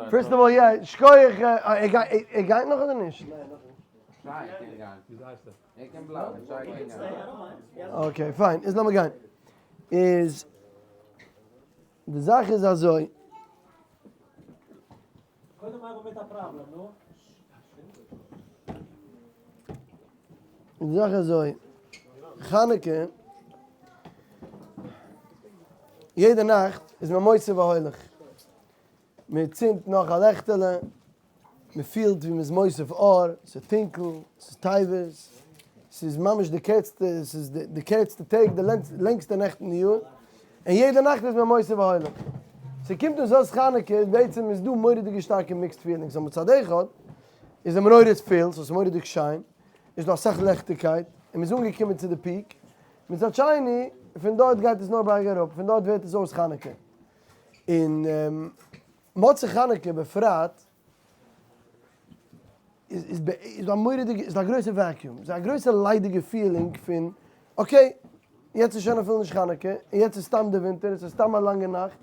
First of all יא, שכוח, ער גייט נאך אדער נישט? Okay fine, איז לאמיר גיין. איז די זאך איז אזוי. די זאך איז אזוי, חנוכה, יעדע נאכט איז מען מוסיף והולך, מען צינדט נאך א לעכטעלע, מען פילט ווי מען איז מוסיף אור, ס'איז טונקל, ס'איז טבת, ס'איז ממש די קערצטע, ס'איז די קערצטע טעג, די לענגסטע נעכט אין די יאר, און יעדע נאכט איז מען מוסיף והולך. ס'קומט אן זאת חנוכה, איז בעצם איז דא מורא'דיגע שטארקע mixed feelings, אבער מצד אחד איז די מנורה איז פיל, ס'איז מורא'דיג שיין, איז דא אסאך לעכטיגקייט, און מ'איז אנגעקומען צו די peak, מצד שני, פון דארט גייט עס נאר בארג אראפ, פון דארט ווערט עס אויס חנוכה. און מוצאי חנוכה בפרט איז איז א מורא'דיגע, איז א גרויסע vacuum, איז א גרויסע ליידיגע feeling פון okay, יעצט איז שוין אפילו נישט חנוכה, און יעצט איז סתם די ווינטער, עס איז סתם א לאנגע נאכט,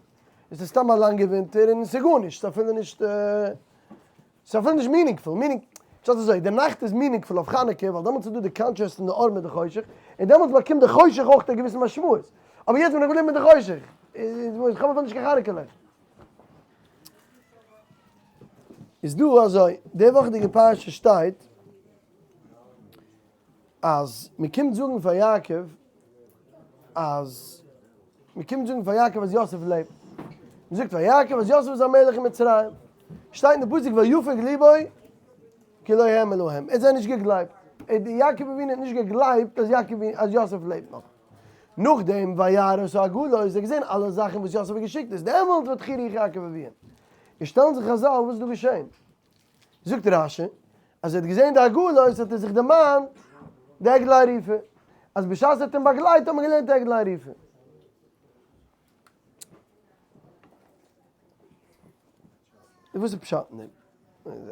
עס איז סתם א לאנגע ווינטער, און עס איז גארנישט, עס איז אפילו נישט, עס איז אפילו נישט meaningful, meaning, פשט אזוי, די נאכט איז meaningful אויף חנוכה, ווייל דעמאלטס איז דא די קאנטראסט פון די אור מיט די חושך, און דעמאלטס באקומט די חושך אויך א געוויסע משמעות, אבער יעצט בין איך געבליבן מיט די חושך, איך האב אפילו נישט קיין חנוכה לעכט. איז דא אזוי, די וואכעדיגע פרשה שטייט אז מען קומט זאגן פאר יעקב אז מען קומט זאגן פאר יעקב אז יוסף לעבט, מען זאגט פאר יעקב אז יוסף איז א מלך אין מצרים, שטייט אין די פסוק ויפג לבו כי לא האמין להם, ער האט זיי נישט געגלייבט, יעקב אבינו האט נישט געגלייבט אז יעקב אז יוסף לעבט נאך. נאכדעם וירא את העגלות האט ער געזען אלע זאכן וואס יוסף האט געשיקט איז דעמאלט ותחי רוח יעקב אביהם. און שטעלן זיך חזל וואס איז דא געשען? זאגט רשי אז ער האט געזען די עגלות האט ער זיך דערמאנט די עגלה ערופה אז בשעת ער האט אים באגלייט האט מען געלערנט עגלה ערופה. וואס איז פשט אין דעם?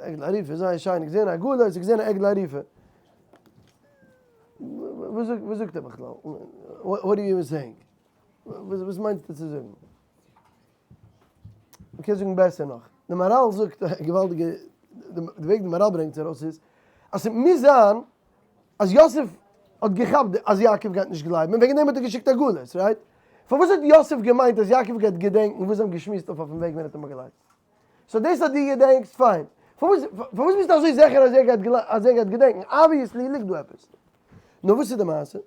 עגלה ערופה איז זייער שיין, געזען עגלות, געזען עגלה ערופה. וואס זאגט וואס זאגט ער בכלל? What are you even saying? וואס מיינסטו צו זאגן? מ'קען זאגן בעסער נאך. די מהרל זאגט א געוואלדיגע, די וועג די מהרל ברענגט עס ארויס איז, אז ס'מוז זיין אז יוסף האט געכאפט אז יעקב גייט נישט גלייבן און וועגן דעם האט ער געשיקט עגלות, right? פארוואס האט יוסף געמיינט אז יעקב גייט געדענקן וואס זיי האבן געשמועסט אויף אויפן וועג ווען ער האט אים באגלייט? So דאס אז דו געדענקסט, fine. פארוואס פארוואס ביסטו אזוי זיכער אז ער גייט אז ער גייט געדענקן? Obviously ליגט דא עפעס. נו וואס איז די מעשה?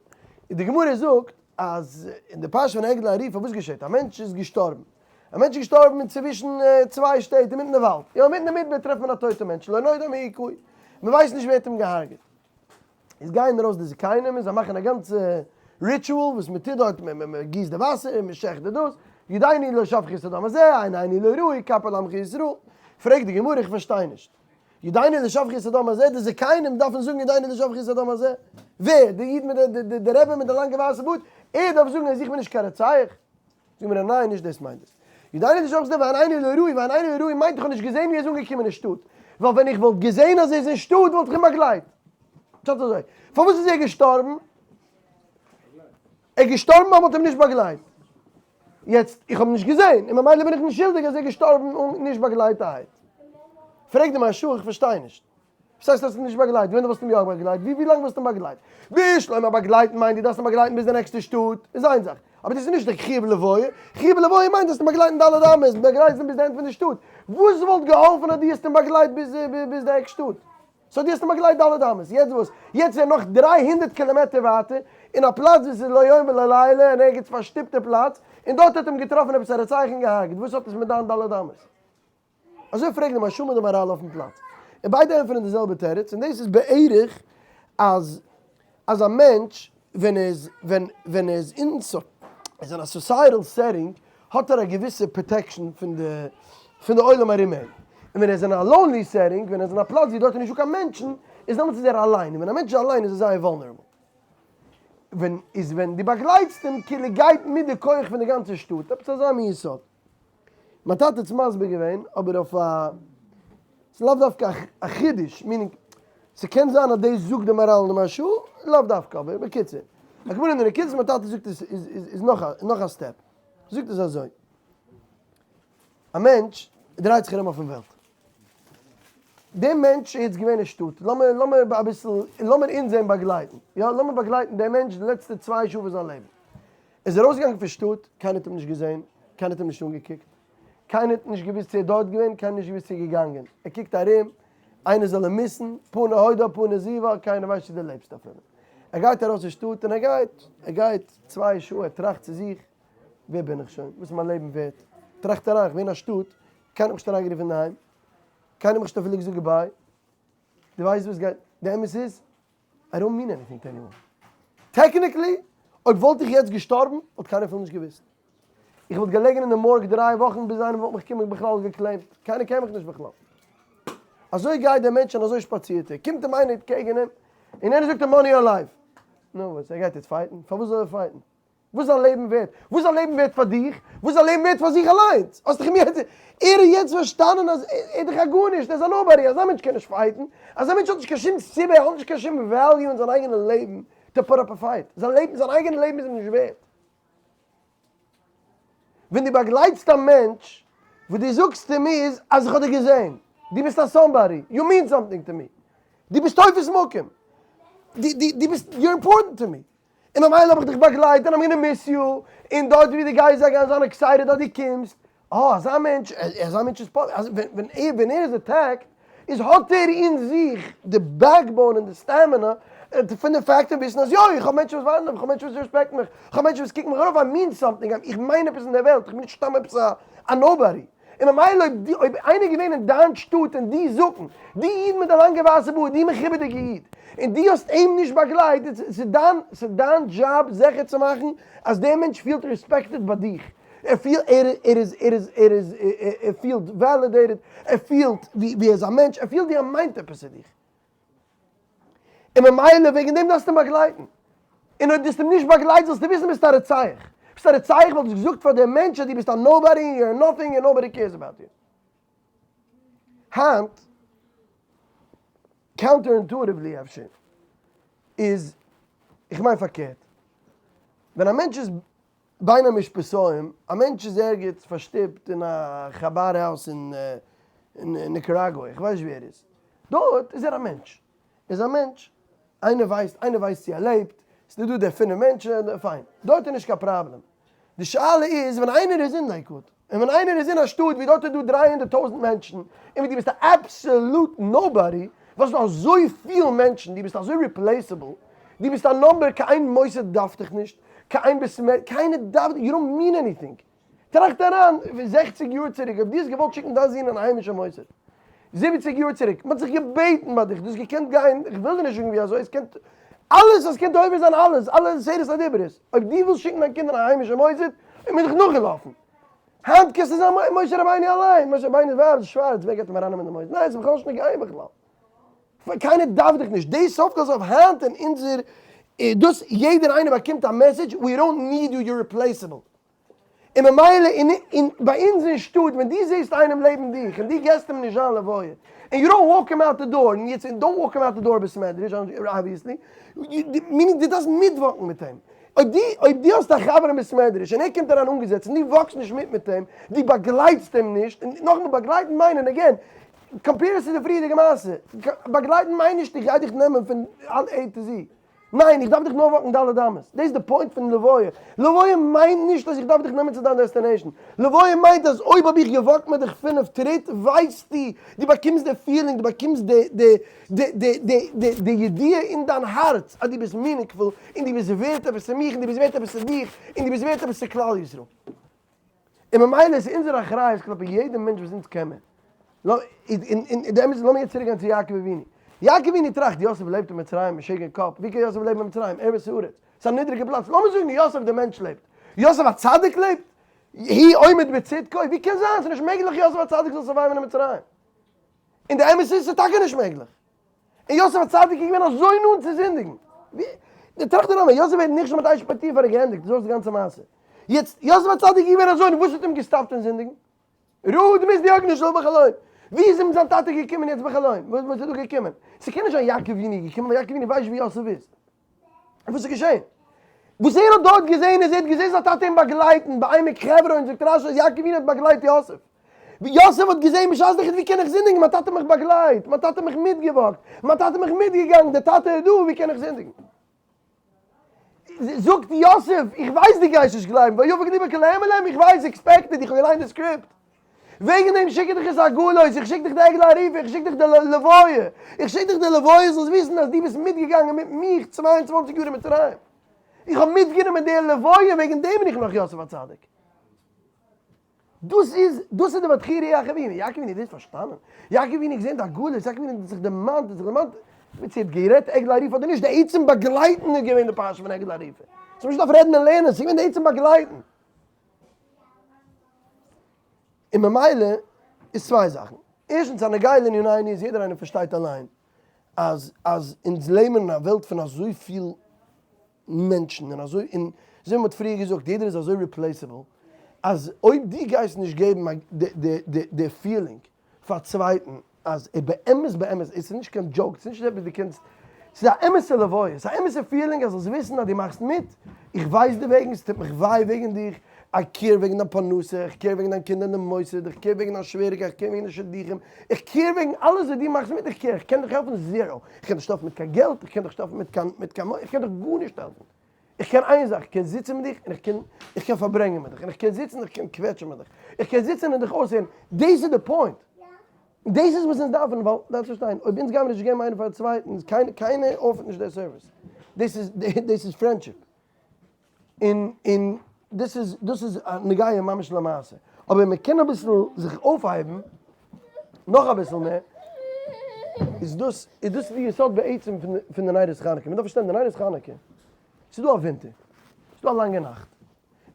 די גמרא זאגט אז אין די פרשה פון עגלה ערופה וואס געשעט? א מענטש איז געשטארבן. א מענטש איז געשטארבן אינצווישן צוויי שטעט אינמיטן די וואלד. יא אינמיטן די מדבר טרעפט מען א טויטע מענטש, לא נודע מי הכהו. מען ווייסט נישט ווער האט אים געהארגעט. איז גייען ארויס די זקנים און זיי מאכן א גאנצע ritual וואס מען טוט דארט, מען גיסט די וואסער און מען שעכט די דאס, ידינו לא שפכו את הדם הזה, עינינו לא ראו, כפר לעמך ישראל. פרעגט די גמרא איך פארשטיי נישט. ידינו לא שפכו את הדם הזה, די זקנים דארפן זאגן ידינו לא שפכו את הדם הזה? ווער? די איד מיט די די רבי מיט די לאנגע ווייסע בארד? ער דארף זאגן אז איך בין נישט קיין רוצח? זאגט מיר ניין נישט דאס מיינט עס. ידינו לא שפכו את הדם ועינינו לא ראו, ועינינו לא ראו מיינט איך האב נישט געזען ווי ער איז אנגעקומען אין שטאט, ווייל ווען איך וואלט געזען אז ער איז אין שטאט וואלט איך אים באגלייט. פשט אזוי, פארוואס איז ער געשטארבן? ער איז געשטארבן ווייל מ'האט אים נישט באגלייט. יעצט, איך האב נישט געזען, און ממילא בין איך נישט שולדיג אז ער איז געשטארבן אן נישט באגלייטערהייט. פרעגט די מהרש"א, איך פארשטיי נישט. וואס הייסט האסט אים נישט באגלייט? ווען דו וואלסט אים יא באגלייט, ווי לאנג וואלסטו אים באגלייט? בשלמא באגלייטן מיינט דו דארפסט אים באגלייטן ביז די נעקסטע שטאט, איז איין זאך. אבער דאס איז נישט די חיוב לוויה. חיוב לוויה מיינט דארפסט אים באגלייטן ד' אמות, באגלייטסט אים ביז די end פון די שטאט. וואס וואלט געהאלפן אז דו האסט אים באגלייט ביז די עק שטאט? So דו האסט אים באגלייט ד' אמות, יעצט וואס? יעצט איז ער נאך 300 קילאמעטער ווייטער, אין א פלאץ וואו ס'איז לא יום ולא לילה, אין ערגעץ פארשטופטע פלאץ, און דארט האט אים געטראפן עפעס א רוצח און געהארגעט, וואס האט עס מיט דיין ד' אמות? אזוי פרעגט די מהרש"א מיט די מהר"ל אויפן פלאץ, און ביידע ענטפערן די זעלבע תירוץ, און דאס איז בערך אז אז א מענטש ווען ער איז ווען ווען ער איז אין איז אין א societal setting האט ער א געוויסע protection פון די פון די עולם ארום אים, און ווען ער איז אין א lonely setting, ווען ער איז אין א פלאץ ווי דארט איז נישטא קיין מענטשן, איז דעמאלטס איז ער אליין, און ווען א מענטש איז אליין איז ער זייער vulnerable. ווען איז ווען דו באגלייטסט אים כאילו גייט מיט די כח פון די גאנצע שטאט, עפעס אזא מין יסוד. מיין טאטע האט עס מסביר געווען, אבער אויף א, ס'איז לאו דווקא א חידוש, meaning, ס'קען זיין אז דאס זאגט די מהר"ל און די מהרש"א, לאו דווקא, אבער בקיצור. על כל פנים די נקודת מטאטא זאגט איז איז נאך א נאך א step. זאגט עס אזוי. א מענטש דרייט זיך ארום אויפן וועלט. דער מענטש איז יעצט געווען אין שטאט. לאמיר לאמיר אביסל לאמיר אונז אים באגלייטן. יא לאמיר באגלייטן דעם מענטש די לעצטע צוויי שעה פון זיין לעבן. ער איז ארויסגעגאנגען פון שטאט, קיינער האט אים נישט געזען, קיינער האט אים נישט אנגעקוקט. קיינער האט נישט געוואוסט צו ער איז דארט געווען, קיינער האט נישט געוואוסט צו ער איז געגאנגען. ער קוקט ארום, איינער זאל אים miss ן, פנה הודה פנה עזובה, קיינער ווייסט נישט צו דו לעבסט אפילו. ער גייט ארויס אין שטאט און ער גייט, ער גייט צוויי שעה, ער טראכט צו זיך, ווער בין איך שוין? וואס איז מיין לעבן ווערט? טראכט אריין, איך בין אין א שטאט, קיינער האט מיך נישט אריינגערופן אינדערהיים, קיינער האט מיך נישט אפילו געזאגט goodbye, דו ווייסט וואס גייט, די אמת איז, I don't mean anything to anyone. Technically, אויב וואלט איך יעצט געשטארבן, וואלט קיינער אפילו נישט געוואוסט. איך וואלט געלעגן אין די morgue דריי וואכן ביז איינער וואלט מיך קומען בכלל גע claim ט. קיינער קען מיך נישט בכלל. אזוי גייט דער מענטש און אזוי שפאצירט ער. קומט אים איינער קעגן אים, און ער זאגט אים money or life. נו וואס, ער גייט יעצט fight ן? פארוואס זאל ער fight ן? וואס איז זיין לעבן ווערט? וואס איז זיין לעבן ווערט פאר דיך? וואס איז זיין לעבן ווערט פאר זיך אליינס? האסט דאך אים יעצט, ער האט יעצט פארשטאנען אז ער איז דאך א גארנישט, ער איז א nobody, אזא מענטש קען נישט fight ן, אזא מענטש האט נישט קיין שום סיבה, ער האט נישט קיין שום value אין זיין אייגענע לעבן to put up a fight, זיין לעבן, זיין אייגענע לעבן איז אים נישט ווערט. ווען דו באגלייטסט א מענטש, וואס דו זאגסט אים איז אז איך האב דיר געזען, דו ביסט א somebody, you mean something to me, דו ביסט תופס מקום, דו ביסט, you're important to me, און ממילא האב איך דיך באגלייט און I'm gonna miss you, און דארט ווי דו גייסט זיי גייען זיין excited אז דו קומסט, אה אזא מענטש, אזא מענטש איז ווען ער ווען ער איז attacked איז האט ער אין זיך די backbone און די stamina פון די fact פון וויסן אז יא איך האב מענטשן וואס ווארטן אויף מיך, איך האב מענטשן וואס respect ן מיך, איך האב מענטשן וואס קוקן מיך ארויף, I mean something, איך מיין עפעס אין דער וועלט, איך בין נישט סתם עפעס א nobody. און ממילא אויב די אויב איינער איז געווען אין דיין שטאט און די זאקן, די איד מיט די לאנגע ווייסע בארד, די מכובד'יגע איד, און די האסט אים נישט באגלייט, איז ס'איז דיין ס'איז דיין דזשאב זיכער צו מאכן אז דער מענטש פילט respected ביי דיך, ער פילט ער ער איז ער איז ער איז ער פילט validated, ער פילט ווי ווי ער איז א מענטש, ער פילט ווי ער מיינט עפעס צו דיך. און ממילא וועגן דעם דארפסטו אים באגלייטן. און אויב דו האסט אים נישט באגלייט זאלסטו וויסן ביסט א רוצח. ביסט א רוצח ווייל דו האסט געזאגט פאר דעם מענטש אז דו ביסט א nobody און you're nothing און nobody cares about you. היינט, counterintuitively אפשר, איז, איך מיין פארקערט, ווען א מענטש איז בין המשפתים, א מענטש איז ערגעץ פארשטופט אין א חבד house אין ניקאראגוע, איך ווייס נישט ווי ער איז, דארט איז ער א מענטש, ער איז א מענטש, איינער ווייסט, איינער ווייסט צו ער לעבט, ס'איז דא די פינף מענטשן, פיין, דארט איז נישט קיין פראבלעם, די שאלה איז ווען איינער איז אין לעיקוואד, און ווען איינער איז אין א שטאט ווי דארט איז דא 300 טויזנט מענטשן, און ווי דו ביסט א absolute nobody, וואס דא אזויפיל מענטשן, דו ביסט אזוי replaceable, דו ביסט א number, קיין מוסד דארף דיך נישט, קיין בית מ, קיינער דארף דיך, you don't mean anything. טראכט אריין, 60 יאר צוריק אויב דו האסט געוואלט שיקן דיין זון אין א היימישע מוסד, 70 יאר צוריק, מען האט זיך געבעטן ביי דיך, דו האסט געקענט גיין, איך וויל דיר נישט זאגן ווי אזוי, עס קען, אלעס, עס קען עובר זיין אלעס, אלע עשרת הדיברות, אויב דו ווילסט שיקן דיין קינד אין א היימישע מוסד, איז מען דיך נאכגעלאפן. היינט קענסטו זיין משה רבינו אליין, משה רבינו'ס ווייב איז שווארץ, ווער גייט אים ארייננעמען אין די מוסד? ניין, עס איז בכלל נישט נוגע בכלל. קיינער דארף דיך נישט, די סוף כל סוף היינט אין אונזער, דאס יעדער איינער באקומט א message, we don't need you, you're replaceable. און ממילא אין אין ביי אונז אין שטאט ווען דו זעסט איינעם לעבן דיך און דו געסט אים נישט זיין לוויה און you don't walk him out the door און יעצט don't walk him out the door בית מדרש obviously meaning דו דארפסט מיט walk ן מיט אים אויב דו אויב דו האסט א חבר אין בית מדרש און ער קומט אריין אנגעזעצט און דו walk סט נישט מיט מיט אים דו באגלייטסט אים נישט און נאכאמאל באגלייטן מיינען again compare עס צו די פריערדיגע מעשה באגלייטן מיינט נישט איך גיי דיך נעמען פון A to Z. ניין, איך דארף דיך נאר walk ן ד' אמות. דאס איז די point פון לוויה. לוויה מיינט נישט אז איך דארף דיך נעמען צו דיין destination. לוויה מיינט אז אויב האב איך גע walk ט מיט דיך פינף טריט, ווייסטו, דו באקומסט די feeling, דו באקומסט די די די די די די די ידיעה אין דיין הארץ אז דו ביסט meaningful, און דו ביסט ווערט עפעס צו מיך, און דו ביסט ווערט עפעס צו דיך, און דו ביסט ווערט עפעס צו כלל ישראל. און ממילא איז אונזער אחריות כלפי יעדע מענטש וואס אונז קען מיר. און די אמת איז, לאמיר יעצט צוריק גיין צו יעקב אבינו. יעקב אבינו טראכט, יוסף לעבט אין מצרים, משוגע קאפ, ווי קען יוסף לעבן אין מצרים, ערות הארץ, ס'איז א נידריגע פלאץ, לאמיר זאגן יוסף דער מענטש לעבט, יוסף הצדיק לעבט? הוא עומד בצדקו? ווי קען זיין, ס'איז נישט מעגליך יוסף הצדיק זאל survive ן אין מצרים. און די אמת איז, ס'איז טאקע נישט מעגליך. און יוסף הצדיק איז געווען אזוי נאנט צו זינדיגן. ווי, טראכט אריין, ווען יוסף ווערט נכשל מיט אשת פוטיפר איז געענדיגט, דאס איז די גאנצע מעשה. יעצט, יוסף הצדיק איז געווען אזוי, וואס האט אים גע stop ט פון זינדיגן? ראה דמות דיוקנו של בחלום. ווי איז אים זיין טאטע געקומען יעצט בחלום? וואס איז דא געקומען? ס'קען נישט זיין יעקב אבינו איז געקומען, ווייל יעקב אבינו ווייסט ווי יוסף איז. וואס איז געשען? וואס ער האט דארט געזען איז ער האט געזען זיין טאטע אים באגלייטן בעמק חברון, זאגט רשי אז יעקב אבינו האט באגלייט יוסף. ווי יוסף האט געזען בשעת די חטא ווי קען איך זינדיגן מיין טאטע האט מיך באגלייט, מיין טאטע האט מיך מיטגעוואקט, מיין טאטע האט מיך מיטגעגאנגען, דער טאטע איז דא, ווי קען איך זינדיגן? זאגט יוסף, איך ווייס דו גייסט נישט גלייבן, ויבק לבו כי לאמר להם, איך ווייס, expected, איך האב געליינט די script. וועגן דעם שיק איך דיך את העגלות, איך שיק דיך די עגלה ערופה, איך שיק דיך די לוויה, איך שיק דיך די לוויה זאלסט וויסן אז דו ביסט מיטגעגאנגען מיט מיך 22 יאר אין מצרים. איך האב מיטגענומען די לוויה, וועגן דעם בין איך נאך יוסף הצדיק. דאס איז, דאס איז די ותחי רוח אבינו, יעקב אבינו האט דאס פארשטאנען, יעקב אבינו האט געזען די עגלות, יעקב אבינו האט זיך דערמאנט, האט זיך דערמאנט, צו ער האט גערעדט עגלה ערופה אדער נישט, די עצם באגלייטן איז געווען די פרשה פון עגלה ערופה, ס'האט נישט געדארפט רעדן און לערנען, ס'איז געווען די עצם באגלייטן. און ממילא איז צוויי זאכן, ערשטנס א נוגע לענינינו איז יעדער איינער פארשטייט אליין אז אז אונז לעבן אין א וועלט פון אזויפיל מענטשן און אזוי און אזוי ווי מ'האט פריער געזאגט יעדער איז אזוי replaceable אז אויב דו גייסט נישט געבן די feeling פאר א צווייטן אז ער באמת באמת עס איז נישט קיין joke עס איז נישט עפעס דו קענסט ס'איז א אמת'ע לוויה ס'איז א אמת'ע feeling אז זאלסט וויסן אז דו מאכסט מיט איך ווייס דערוועגן ס'טוט מיך וויי וועגן דיך איך care וועגן דיין פרנסה איך care וועגן דיין קינדער אין די מוסד איך care וועגן דיין שוועריקייט איך care וועגן די שידוכים איך care וועגן אלעס וואס דו מאכסט מיט איך care איך קען דיך העלפן zero איך קען דיך נישט העלפן מיט קיין געלט, איך קען דיך נישט העלפן מיט קיין, מיט קיין, איך קען דיך גארנישט העלפן. איך קען איין זאך, איך קען זיצן מיט דיך און איך קען, איך קען פארברענגען מיט דיך, און איך קען זיצן און איך קען קוועטשן מיט דיך, איך קען זיצן און דיך אויסהערן, דאס איז די point. דאס איז וואס אונז דארפן, ווייל דארפסט פארשטיין, אויב אונז גיימיר נישט געבן איינער פארן צווייטן, איז קיינער, קיינער offer ט נישט די service. דאס איז, דאס איז friendship. און און דאס איז דאס איז א נוגע ממש למעשה, אבער מען קען אביסל זיך אויפהייבן נאך אביסל מער, איז דאס איז דאס די יסוד בעצם פון פון די נרות חנוכה, מען דארף פארשטיין די נרות חנוכה, ס'איז דא א ווינטער, ס'איז דא א לאנגע נאכט,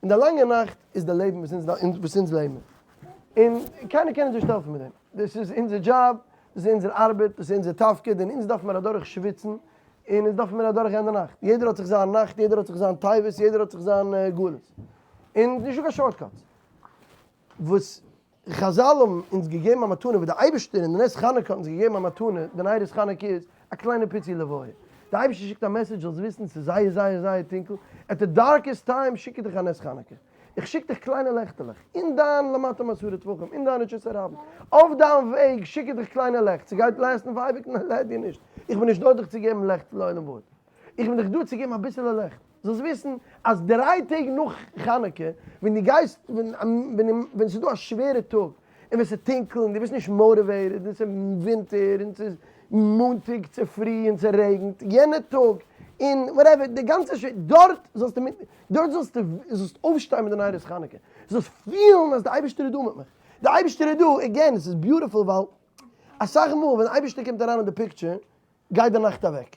און די לאנגע נאכט איז די לעבן וואס אונז וואס אונז לעבן, און קיינער קען אונז נישט העלפן מיט דעם, דאס איז אונזער דזשאב, דאס איז אונזער ארבעט, דאס איז אונזער תפקיד, און אונז דארף מיר אדורך שוויצן און אונז דארפן מיר אדורך גיין די נאכט, יעדער האט זיך זיין נאכט, יעדער האט זיך זיין תאוות, יעדער האט זיך זיין גלות, און נישטא קיין shortcuts. וואס חזל האבן אונז געגעבן א מתנה, וואס די אייבערשטער אין די נס חנוכה האט אונז געגעבן א מתנה, די נרות חנוכה איז א קליינע פיצי לוויה, די אייבערשטער שיקט א message זאלסט וויסן ס'איז זייער זייער זייער טונקל, at the darkest time שיק איך דיך א נס חנוכה. איך שיק דיך קליינע לעכטעלעך, אין דיין למטה מעשרה טפחים, אין דיין רשות הרבים, אויף דיין וועג שיק איך דיך קליינע לעכט, ס'גייט last ן פאר אייביג? ניין ליידער נישט, איך בין נישט דא דיך צו געבן לעכט לעולם ועד, איך בין דיך דא צו געבן אביסעלע לעכט, זאלסט וויסן אז דריי טעג נאך חנוכה, ווען דו גייסט, ווען ס'איז דא א שווערע טאג, און ווען ס'איז טונקל און דו ביסט נישט motivated, און ס'איז ווינטער און ס'איז מאנטאג צופרי און ס'רעגנט, יענע טאג, און whatever, די גאנצע שווער, דארט זאלסטו מיט. דארט זאלסטו זאלסט אויפשטיין מיט די נרות חנוכה, זאלסט פילן אז די אייבערשטער איז דא מיט מיך, די אייבערשטער איז דא, again עס איז beautiful ווייל אסאך מאל ווען די אייבערשטער קומט אריין אין די picture גייט די נאכט אוועק,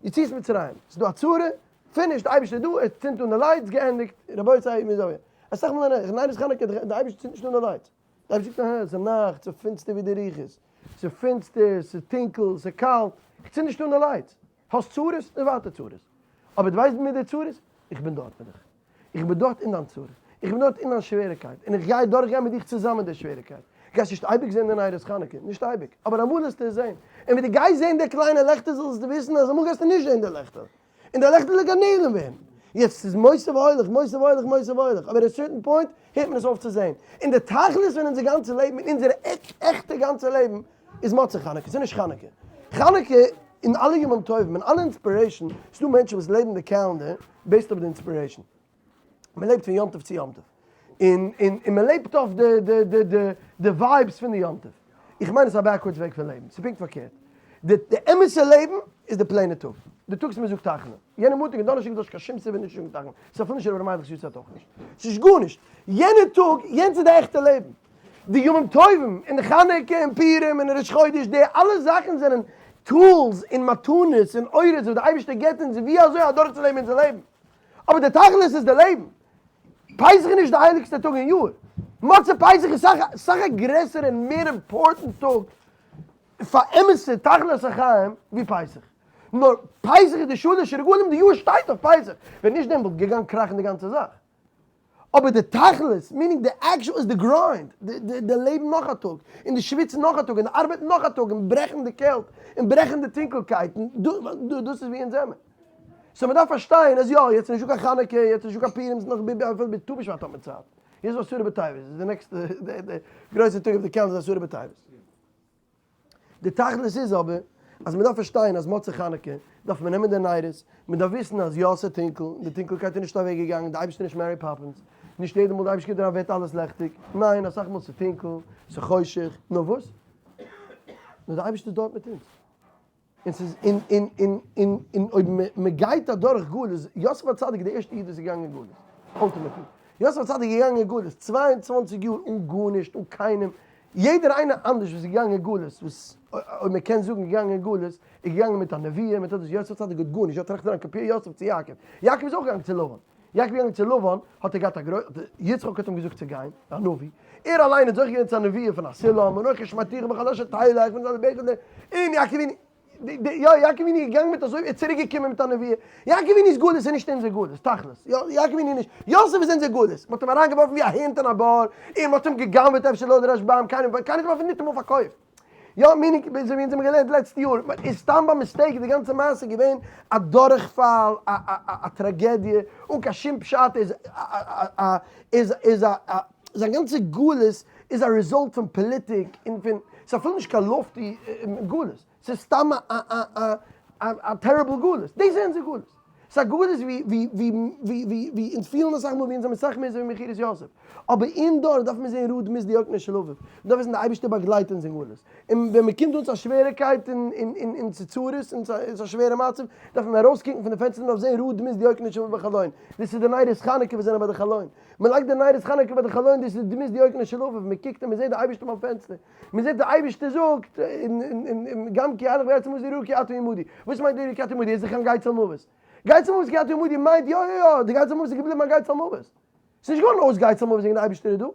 יציאת מצרים, ס'איז דא א צרה, finish, די אייבערשטער איז דא, ער צינדט אן די lights, געענדיגט, רבותי מיר זאגן, אסאך מאל אין נרות חנוכה די אייבערשטער צינדט נישט אן די lights, די אייבערשטער זאגט אהה ס'איז נאכט, ס'איז פינסטער ווי די רוחות, ס'איז פינסטער, ס'איז טונקל, ס'איז קאלט, איך צינד נישט אן די lights, האסט צרות? איז ווייטער צרות. אבער דו ווייסט מיט די צרות? איך בין דארט מיט דיך. איך בין דארט אין דיין צרה. איך בין דארט אין דיין שוועריקייט. און איך גיי דורכגיין מיט דיך צוזאמען די שוועריקייט. גייסט נישט אייביג זען די נרות חנוכה. נישט אייביג. אבער אמאל וועסטו עס זען. און ווען דו גייסט זען די קליינע לעכטער זאלסטו וויסן אז אמאל גייסטו נישט זען די לעכטער. און די לעכטער גייט נעלם ווערן. יעצט ס'איז מוסיף והולך, מוסיף והולך, מוסיף והולך. אבער at certain point הערט מען עס אויף צו זען. און די תכלית פון אונזער גאנצע לעבן, און אונזער עכטע גאנצע לעבן, איז מוצאי חנוכה, ס'איז נישט חנוכה. חנוכה און אלע ימים טובים און אלע inspiration, ס'איז דא מענטשן וואס לעבן די calendar based אויף די inspiration. מען לעבט פון יום טוב צו יום טוב. און און און מען לעבט אויף די די די די די vibes פון די יום טוב. איך מיין עס איז א backwards וועג פון לעבן. ס'איז פונקט פארקערט. די די אמת'ע לעבן איז די plain ע טאג. די טאג וואס מען זאגט תחנון. יענע מאנטאג און דאנערשטאג איז דא נישט קיין שום סיבה נישט צו זאגן תחנון. ס'איז אפילו נישט רבי ר' מיילעך'ס יארצייט אויך נישט. ס'איז נישט גארנישט. יענע טאג, יענץ איז די עכטע לעבן. די ימים טובים און חנוכה און פורים און ראש חודש, די אלע זאכן זענען tools און מתנות און אורות וואס די אייבערשטער געבט אונז ווי אזוי אדורכצולעבן אונזער לעבן, אבער די תכלית איז די לעבן. פסח איז נישט די הייליגסטע טאג אין יאר, מוצאי פסח איז סאך סאך א גרעסערע און מער important טאג פאר אמת'ע תכלית החיים ווי פסח. נאר פסח איז די שלש רגלים, די יאר שטייט אויף פסח, ווען נישט דעם וואלט געגאנגען קראכן די גאנצע זאך. אבער די תכלית, meaning די actual איז די grind, די לעבן נאך א טאג, און די שוויצן נאך א טאג, און די ארבעטן נאך א טאג, און ברעכן די קעלט, און ברעכן די טונקלקייט, און דאס איז ווי אונז זעמער. so מ'דארף פארשטיין אז יא, יעצט איז נישטא קיין חנוכה, יעצט איז נישטא קיין פורים, ס'איז נאך ביבי אפילו ביז טו בשבט האט מען צייט. יעצט איז עשרה בטבת, איז די נעקסטע, די גרויסע טאג אויף די calendar איז עשרה בטבת. די תכלית איז אבער אז מ'דארף פארשטיין אז מוצאי חנוכה דארף מען נעמען די נרות, מ'דארף וויסן אז יא ס'איז טונקל, די טונקלקייט איז נישט אוועק געגאנגען, די אייבערשטער איז נישט Mary Poppins, נישט יעדע מאל די אייבערשטער קומט אריין ווערט אלעס לעכטיג, ניין אסאך מאל ס'איז טונקל, ס'איז חושך, נאר וואס? נאר די אייבערשטער איז דארט מיט אונז. און ס'איז און און און און און אויב מ'גייט אדורך גלות, יוסף הצדיק איז די ערשטע איד וואס איז געגאנגען אין גלות, ultimately. יוסף הצדיק איז געגאנגען אין גלות 22 יאר אן גארנישט, אן קיינעם, יעדער איינער אנדערש וואס איז געגאנגען אין גלות, וואס אויב מען קען זאגן געגאנגען אין גלות, איז געגאנגען מיט א נבואה, מיט דאס, יוסף הצדיק האט גארנישט, יא טראכט אריין compare יוסף צו יעקב, יעקב איז אויך געגאנגען צו לבן, יעקב איז געגאנגען צו לבן, האט ער געהאט א גרוי, יצחק האט אים געזאגט צו גיין, א נביא, ער אליין האט זוכה געווען צו א נבואה פון א סולם, און אויך השמדתיך בכל אשר תלך, פון זיינע בערג און יעקב אבינו, יא, יעקב אבינו איז געגאנגען מיט אזוי, ער איז צוריק געקומען מיט א נבואה, יעקב אבינו'ס גלות איז נישט אונזער גלות, תכלית, יא, יעקב אבינו נישט, יוסף איז אונזער גלות, מען האט אים אריין געווארפן ווי א הונט אין א בור, און מען האט אים גע'גנב'עט אפשר לויט רשב"ם, קיינער האט אים אפילו ניטאמאל פארקויפט. יא, meaning, אזוי ווי אונז האבן געלערנט לעצטע יאר, איז סתם ביי mistake די גאנצע מעשה געווען א דורכפאל, א א א טראגעדיע, אן קיין שום פשט, איז א איז איז א זיין גאנצע גלות איז א result פון פאליטיק און פון, ס'איז אפילו נישט קיין lofty גלות, ס'איז סתם א א א א terrible גלות, דאס איז אונזער גלות. ס'איז א גלות ווי ווי ווי ווי ווי ווי אונז פילן אסאך מאל ווי אונז זעמיר אסאך מער אזוי ווי מכירת יוסף. אבער אין דארט דארף מען זען ראה דמות דיוקנו של אביו. מ'דארף וויסן די אייבערשטער באגלייט אונז אין גלות. און ווען מ'קומט אן צו א שוועריקייט און און און און צו צרות און צו א שווערע מצב, דארף מען ארויסקוקן פון די פענסטער און מ'דארף זען ראה דמות דיוקנו של אביו בחלון. דאס איז די נרות חנוכה וואס זענען ביי די חלון. מ'לייגט די נרות חנוכה ביי די חלון, דאס איז דמות דיוקנו של אביו. מ'קוקט און מ'זעט די אייבערשטער ביים פענסטער. מען זעט די אייבערשטער זאגט און גם כי אלך בארץ המות יראו כי אתה עמדי, וואס מיינט יראו כי אתה עמדי? עס איז דאך קיין גיא צלמוות, גיא צלמוות כי אתה עמדי מיינט יא יא יא די גיא צלמוות איז געבליבן א גיא צלמוות, ס'איז נישט געווארן אויס גיא צלמוות וועגן די אייבערשטער איז דא,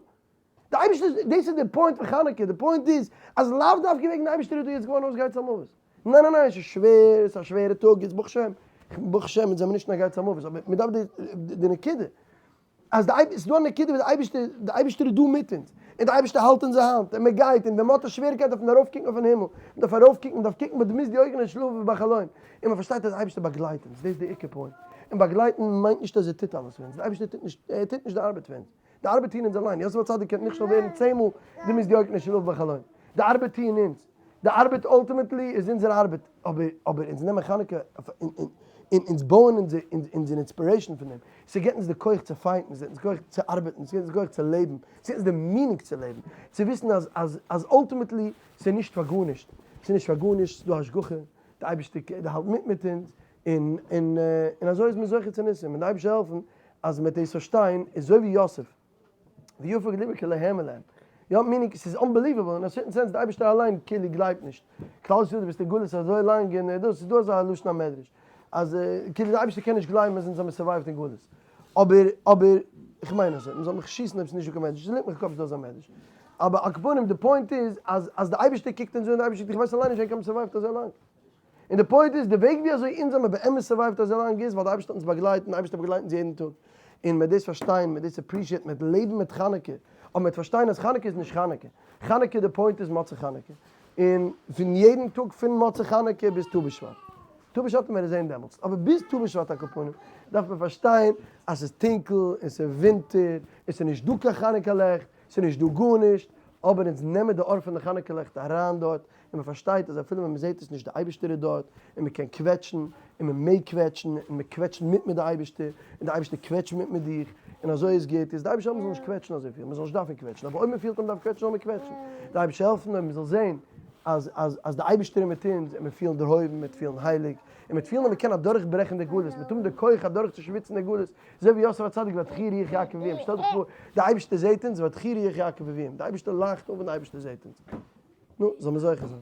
די אייבערשטער איז, דאס איז די point פון חנוכה, די point איז אז לאו דווקא וועגן די אייבערשטער איז דא יעצט געווארן אויס גיא צלמוות, ניין ניין ניין עס איז שווער, עס איז א שווערע טאג יעצט ברוך השם, ברוך השם אונז זעמיר נישט אין א גיא צלמוות, אבער מען דארף די נקודה. אז די אייב, ס'איז דא א נקודה וואס די אייבערשטער, די אייבערשטער איז דא מיט אונז, און די אייבערשטער האלט אונזער האנט, און מען גייט, און ווען מען האט א שוועריקייט דארף מען ארויפקוקן אויפן הימל, מען דארף ארויפקוקן, מען דארף קוקן בדמות דיוקנו של אביו בחלון, און מען פארשטייט אז די אייבערשטער באגלייט אונז, דאס איז די עיקר point, און באגלייטן מיינט נישט אז ער טוט אלעס פאר אונז, די אייבערשטער טוט נישט, ער טוט נישט די ארבעט פאר אונז, די ארבעט טוען אונז אליין, יוסף הצדיק קען נכשל ווערן צען מאל דמות דיוקנו של אביו בחלון, די ארבעט טוען אונז, די ארבעט ultimately איז אונזער ארבעט, אבער אבער אונז נעמען חנוכה און אונז בויען אונזער אונזער inspiration פון דעם, ס'געבט אונז די כח צו fight ן, ס'געבט אונז כח צו ארבעטן, ס'געבט אונז כח צו לעבן, ס'געבט אונז די meaning צו לעבן, צו וויסן אז אז אז ultimately ס'איז נישט פאר גארנישט, ס'איז נישט פאר גארנישט, ס'איז דא השגחה, די אייבערשטער האלט מיט מיט אונז, און און און אזוי איז מען זוכה צו ניסים, און די אייבערשטער זאל העלפן אז מ'וועט דאס פארשטיין, אזוי ווי יוסף. ויפג לבו כי לא האמין להם. יא meaning ס'איז unbelievable אין א certain sense די אייבערשטער אליין כאילו גלייבט נישט. כלל ישראל דו ביסט אין גלות אזוי לאנג און דאס איז דא אזא לשון המדרש אז כאילו די אייבערשטער קען נישט גלייבן אז אונז האבן survived אין גלות. אבער אבער איך מיין אזוי מ'זאל מיך שיסן אויב ס'איז נישט דא קיין מדרש ס'ליגט מיך אין קאפ ס'איז דא אזא מדרש. אבער על כל פנים די point איז אז אז די אייבערשטער קוקט אונז אן די אייבערשטער זאגט איך ווייס אליין נישט ווען כ'האב survived אזוי לאנג. און די point איז, די וועג ווי אזוי אונז האמיר באמת survived אזוי לאנג איז ווייל די אייבערשטער האט אונז באגלייט און די אייבערשטער באגלייט אונז יעדן טאג. און מ'וועט דאס פארשטיין, מ'וועט דאס appreciate ן, מ'וועט לעבן מיט חנוכה, אבער מ'וועט פארשטיין אז חנוכה איז נישט חנוכה. חנוכה די point איז מוצאי חנוכה. און פון יעדן טאג פון מוצאי חנוכה ביז טו בשבט. טו בשבט וועט מען זען דעמאלטס. אבער ביז טו בשבט על כל פנים דארף מען פארשטיין אז ס'איז טונקל און ס'איז ווינטער און ס'איז נישט דא קיין חנוכה לעכט, ס'איז נישט דא גארנישט, אבער אונז נעמען די אור פון די חנוכה לעכט אריין דארט, און מען פארשטייט אז אפילו ווען מען זעט עס נישט די אייבערשטער איז דארט, און מען קען קוועטשן, און מען מעג קוועטשן, און מען קוועטשט מיט מיט די אייבערשטער, און די אייבערשטער קוועטשט מיט מיט דיך, און אזוי איז גוט, איז די אייבערשטער העלפן מען זאל נישט קוועטשן אזויפיל, מען זאל נישט דארפן קוועטשן, אבער אויב מען פילט אז מען דארף קוועטשן זאל מען קוועטשן, די אייבערשטער העלפן אויב מען זאל זען אז אז אז די אייבערשטער איז מיט אונז, און מיר פילן דערהויבן, מיר פילן הייליג, און מיר פילן אז מען קען אדורכברעכן די גלות, מיר האבן די כח אדורכצושוויצן די גלות, אזוי ווי יוסף הצדיק ותחי רוח יעקב אביהם, שטעל דיך פאר די אייבערשטער זעט אונז, ותחי רוח יעקב אביהם, די אייבערשטער לאכט אויף ווען די אייבערשטער זעט אונז. נו, זאל מען זוכה זיין.